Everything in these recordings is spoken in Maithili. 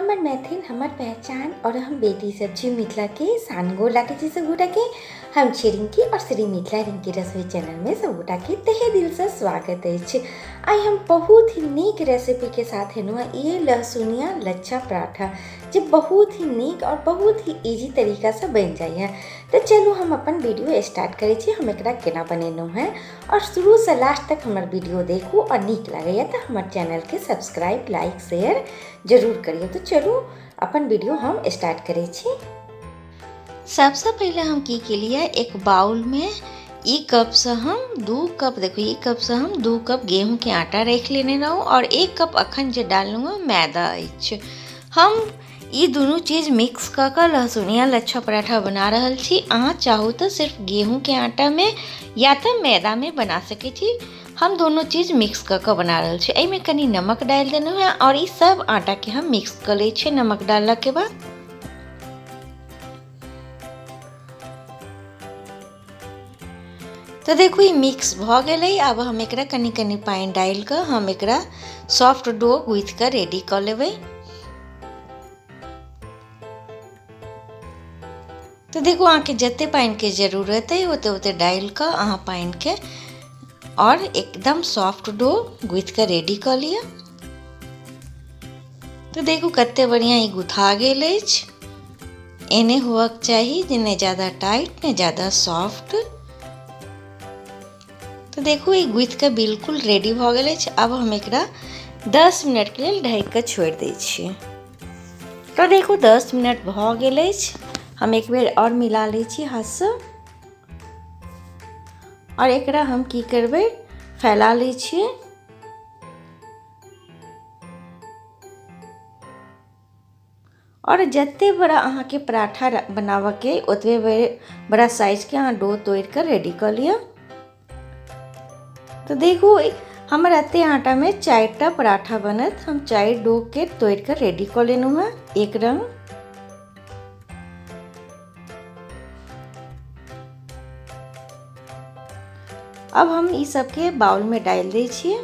हमर मैथिल हमर पहचान और हम बेटी सब छी मिथिला के शान। गोर लागै छी सब गोटा के। हम छी रिंकी और श्री मिथिला रिंकी रसोई चैनल में सब गोटा के तहे दिल से स्वागत अछि। आइ हम बहुत ही नीक रेसिपी के साथ एलहुँ हँ, ये लहसुनिया लच्छा पराठा जे बहुत ही नीक और बहुत ही इजी तरीका से बनि जाइए। तो चलू हम अपन वीडियो स्टार्ट करै छी, हम एकरा केना बनेलहुँ हँ और शुरू से लास्ट तक हमर वीडियो देखू और नीक लागैए तो हमर चैनल के सब्सक्राइब लाइक शेयर जरूर करियौ। तो चलू अपन वीडियो हम स्टार्ट करै छी। सबसे पहले हम की केलिए, एक बाउल में ई कप से हम 2 कप, देखो ई कप से हम 2 कप गेहूं के आटा राखि लेने रहूँ और 1 कप अखन जे डाललहुँ हँ मैदा अछि। हम ई दुनू चीज मिक्स कऽ कऽ लहसुनिया लच्छा पराठा बना रहल छी। अहाँ चाहू तऽ सिर्फ गेहूं के आटा में या तऽ मैदा में बना सकै छी। हम दोनों चीज मिक्स कऽ कऽ बना रहल छी। एहिमे कनि नमक डालि देलहुँ हँ और ई सब आटा के हम मिक्स कऽ लै छियै नमक डालला के बाद। तो देखू ई मिक्स भऽ गेलै। आब हम एकरा कनि कनि पानि डालि कऽ हम एकरा सॉफ्ट डो गूँथि कऽ रेडी कऽ लेबै। तो देखू अहाँके जते पानिके जरूरत अइ ओते ओते डालि कऽ अहाँ पानिके और एकदम सॉफ्ट डो गूँथि कऽ रेडी कऽ लिअ। तो देखू कते बढ़िआँ ई गुथा गेल अछि। एने हुअक चाही जे नहि ज़्यादा टाइट नहि ज़्यादा सॉफ्ट। तो देखू ई गूँथि कऽ बिल्कुल रेडी भऽ गेल अछि। आब हम एकरा 10 मिनट के लेल ढकि कऽ छोड़ि दै छियै। तो देखू 10 मिनट भऽ गेल अछि। हम एक बेर आओर मिला लै छी हाथसँ और एकरा हम की करबै, फैला लै छियै। और जते बड़ा अहाँके पराठा बनाबऽके ओतबे बड़ा साइजके अहाँ डो तोड़ि कऽ रेडी कऽ लिअ। तो देखू हमर एते आटामे 4टा पराठा बनत। हम 4 डोके तोड़ि कऽ रेडी कऽ लेलहुँ हँ एक रंग। अब हम ई सबके बाउल में डालि दै छियै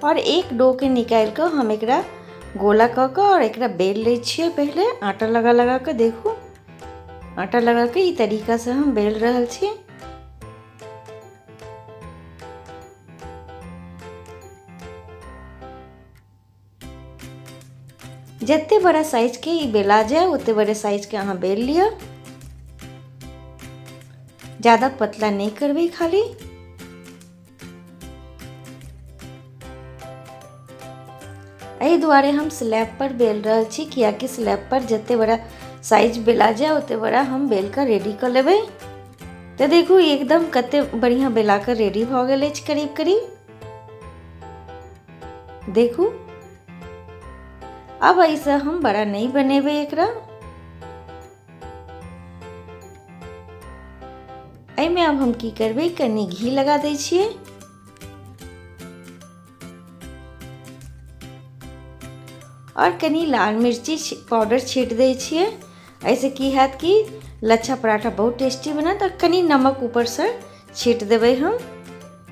और एक डो के निकालि कऽ हम एकरा गोला कऽ कऽ और एकरा बेल लै छियै। पहिले आटा लगा लगा कऽ देखू, आटा लगा कऽ ई तरीका से हम बेल रहल छी। जते बड़ा साइज के ई बेला जाए ओते बड़े साइज के अहाँ बेल लिअ, ज्यादा पतला नहीं करबै खाली। एहि दुआरे हम स्लैब पर बेल रहल छी, कियाकि स्लैब पर जते बड़ा साइज बेला जाए ओते बड़ा हम बेल कऽ रेडी कऽ लेबै। तऽ देखू एकदम कते बढ़िया बेला कऽ रेडी भऽ गेल अछि करीब करीब। देखू अब एहिसँ हम बड़ा नहीं बनेबै एकरा। एहिमे अब हम की करबै, कनि घी लगा दै छियै और कनि लाल मिर्ची पाउडर छीट दै छियै। एहिसँ की हैत कि लच्छा पराठा बहुत टेस्टी बनत। और कनि नमक ऊपरसँ छीट देबै हम,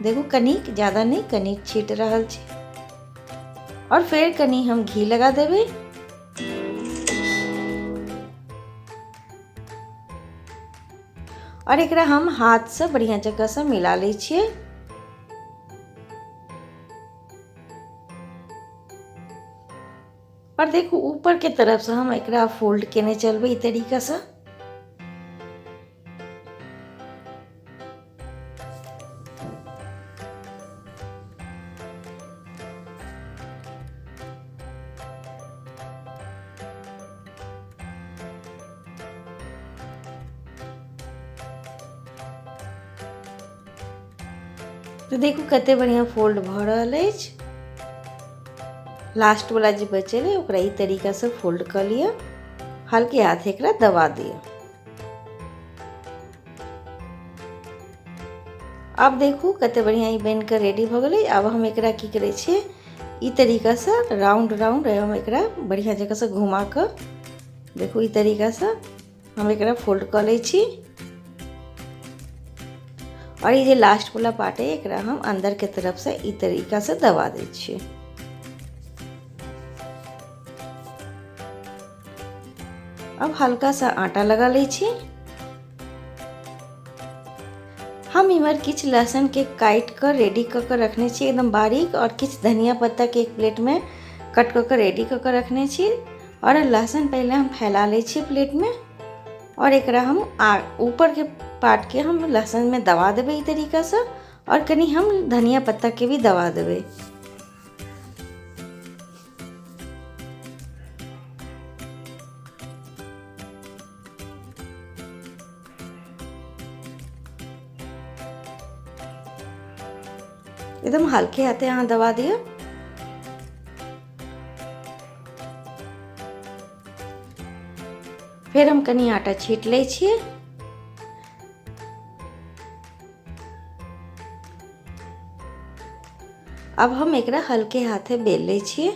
देखू कनिक, ज़्यादा नहीं, कनिक छीट रहल छी। और फेर कनि हम घी लगा देबै। और एकरा हम हाथ से बढ़िया जगह से मिला लै छियै। और देखू ऊपर के तरफ से हम एकरा फोल्ड केने चलबै ई तरीका से। तो देखू कते बढ़िया फोल्ड भऽ रहल अछि। लास्ट वाला जे बचल है ओकरा ई तरीका से फोल्ड कऽ लिअ, हल्के हाथ एकरा दबा दिअ। आब देखू कते बढ़िया ई बनि कऽ रेडी भऽ गेलै। आब हम एकरा की करै छियै, ई तरीका से राउंड राउंड हम एकरा बढ़िया जगह से घुमा कऽ देखू ई तरीका से हम एकरा फोल्ड कऽ लै छी। और ई जे लास्ट वाला पार्ट है एकरा हम अंदर के तरफ से ई तरीका से दबा दै छियै। अब हल्का सा आटा लगा लै छी। हम इम्हर किछु लहसुन के काटि कऽ रेडी कऽ कऽ रखने छी एकदम बारीक, और किछु धनिया पत्ता के एक प्लेट में कट कऽ कऽ रेडी कऽ कऽ रखने छी। और लहसुन पहले हम फैला लै छी प्लेट में, और एकरा हम ऊपर के पार्ट के हम लहसुन में दबा देबै ई तरीका से, और कनी हम धनिया पत्ता के भी दबा देबै। एकदम हल्के हाथे अहाँ दबा दियौ। फेर हम कनी आटा छीट लै छियै। अब हम एकरा हल्के हाथे बेल लै छियै।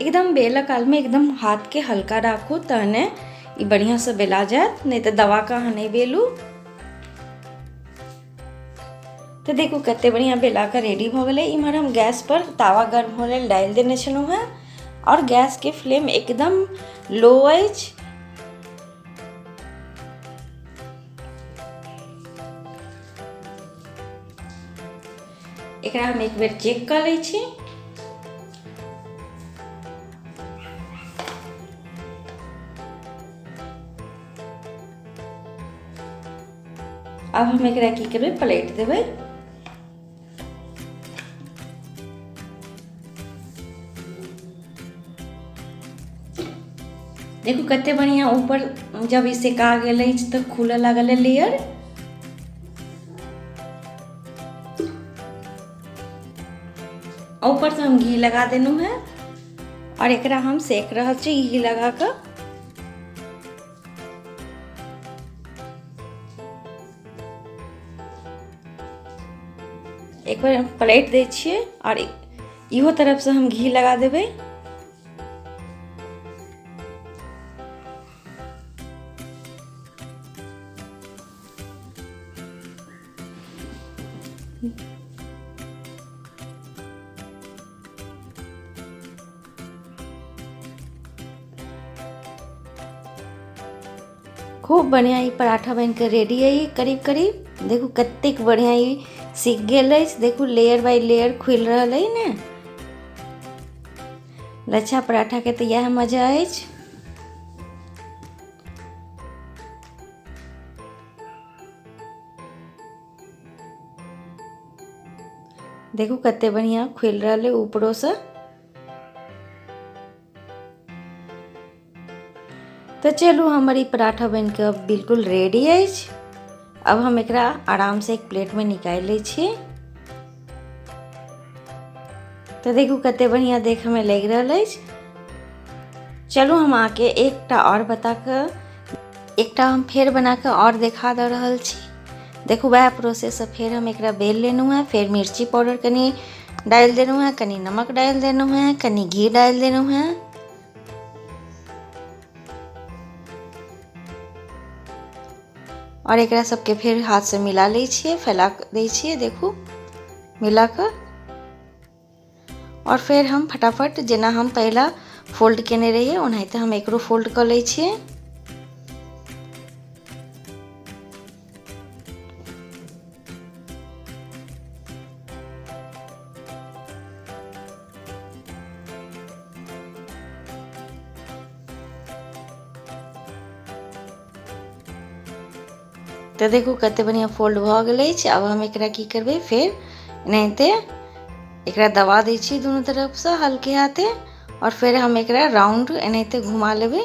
एकदम बेलऽ काल में एकदम हाथ के हल्का राखू तहने ई बढ़िया से बेला जायत, नहीं तो दबा कऽ अहाँ नहीं बेलू। तो देखू कते बढ़िया बेला कऽ रेडी भऽ गेलै। इम्हर हम गैस पर तावा गर्म होय लेल डालि देने छलहुँ हेँ, और गैस के फ्लेम एकदम लो अछि। एकरा हम एक बेर चेक कऽ लै छी। अब हम एकरा की करबै, पलटि देबै। देखू कते बढ़िया ऊपर जब ई सेका गेल अछि तऽ खुलऽ लागल लेयर। ऊपर से हम घी लगा देलहुँ हेँ, और एकरा हम सेक रहल छी घी लगा कऽ। एक बार हम पलटि दै छियै, और इहो तरफ से हम घी लगा देबै। खूब बढ़िया ई पराठा बन के रेडी है करीब करीब। देखू कतेक बढ़िया ई सीख गेल अछि। देखू लेयर बाय लेयर खुलि रहल अइ ने। लच्छा पराठा के तऽ इएह मजा अछि। देखू कते बढ़िया खुलि रहल अइ ऊपरो से। तो चलू हमर ई पराठा बन के अब बिल्कुल रेडी अछि। अब हम एकरा आराम से एक प्लेट में निकालि लै छी। तो देखू कते बढ़िया देखे में लागि रहल अछि। चलू हम अहाँके एकटा और बता कऽ एकटा हम फेर बना कऽ और देखा दऽ रहल छी। देखू वएह प्रोसेस से फेर हम एकरा बेल लेलहुँ हेँ, फेर मिर्ची पाउडर कनी डालि देलहुँ हेँ, कनी नमक डालि देलहुँ हेँ, कनी घी डालि देलहुँ हेँ। और एकरा सबके फेर हाथ से मिला लै छियै, फैला दै छियै। देखू मिला कऽ, और फेर हम फटाफट जेना हम पहिला फोल्ड केने रहियै ओनाहिते हम एकरो फोल्ड कऽ लै छियै। तो देखू कते बढ़िया फोल्ड भऽ गेल अछि। आब हम एकरा की करबै, फेर एनाहिते एकरा दबा दै छियै दुनू तरफसँ हल्के हाथे, और फेर हम एकरा राउंड एनाहिते घुमा लेबै।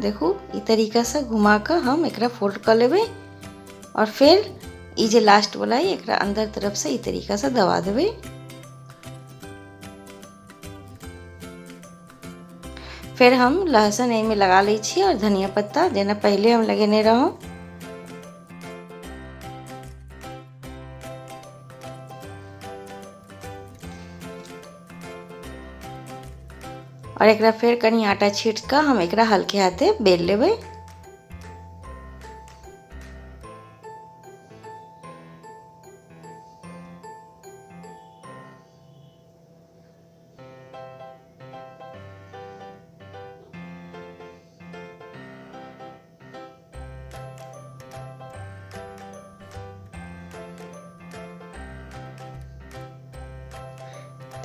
देखू ई तरीकासँ घुमा कऽ हम एकरा फोल्ड कऽ लेबै, और फेर ई जे लास्ट वाला अइ एकरा अंदर तरफसँ ई तरीकासँ दबा देबै। फेर हम लहसुन एहिमे लगा लै छियै और धनिया पत्ता जेना पहिले हम लगेने रहौं। और एकरा फेर कनी आटा छीट कऽ हम एकरा हल्के हाथे बेल लेबै।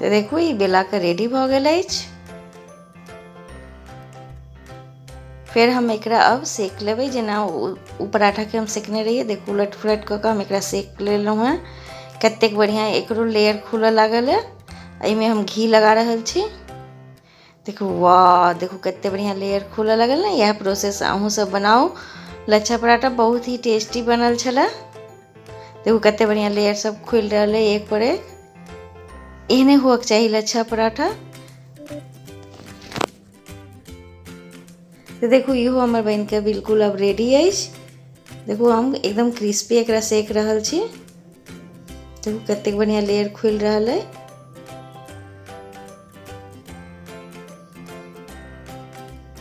तऽ देखू ई बेलाके रेडी भऽ गेल अछि। फेर हम एकरा अब सेक लेबै, जेना ओ पराठाके हम सेकने रहियै। देखू उलट पुलट कऽ कऽ हम एकरा सेक लेलहुँ हेँ। कतेक बढ़िआँ एकरो लेयर खुलऽ लागल है। एहिमे हम घी लगा रहल छी। देखू वाह, देखू कतेक बढ़िआँ लेयर खुलऽ लागल ने। इएह प्रोसेस अहूँ सब बनाउ। लच्छा पराठा बहुत ही टेस्टी बनल छलै। देखू कतेक बढ़िआँ लेयर सब खुलि रहल है एक पर एक। एहने हुअके चाही लच्छा पराठा। तऽ देखू इहो हमर बनिके बिल्कुल अब रेडी अछि। देखू हम एकदम क्रिस्पी एकरा सेक रहल छी। देखू कतेक बढ़िआँ लेयर खुलि रहल अइ।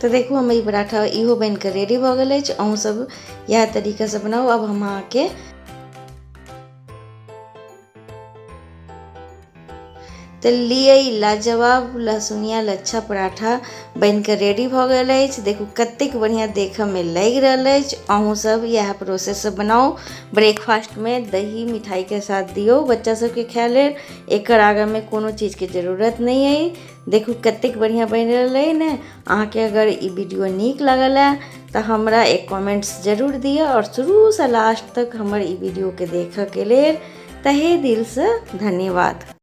तऽ देखू हम ई पराठा इहो बनिके रेडी भऽ गेल अछि। अहूँ सब इएह तरीकासँ बनाउ। अब हम अहाँके तऽ लिअ ई लाजवाब लहसुनिया लच्छा पराठा बनिके रेडी भऽ गेल अछि। देखू कतेक बढ़िआँ देखऽमे लागि रहल अछि। अहूँ सब इएह प्रोसेससँ बनाउ। ब्रेकफास्टमे दही मिठाईके साथ दियौ बच्चा सबके खाय लेल। एकर आगाँमे कोनो चीजके जरूरत नहि अइ। देखू कतेक बढ़िआँ बनि रहल अइ ने। अहाँके अगर ई वीडियो नीक लागल है तऽ हमरा एक कमेंट्स जरूर दिअ आओर शुरूसँ लास्ट तक हमर ई वीडियोके देखऽके लेल तहे दिलसँ धन्यवाद।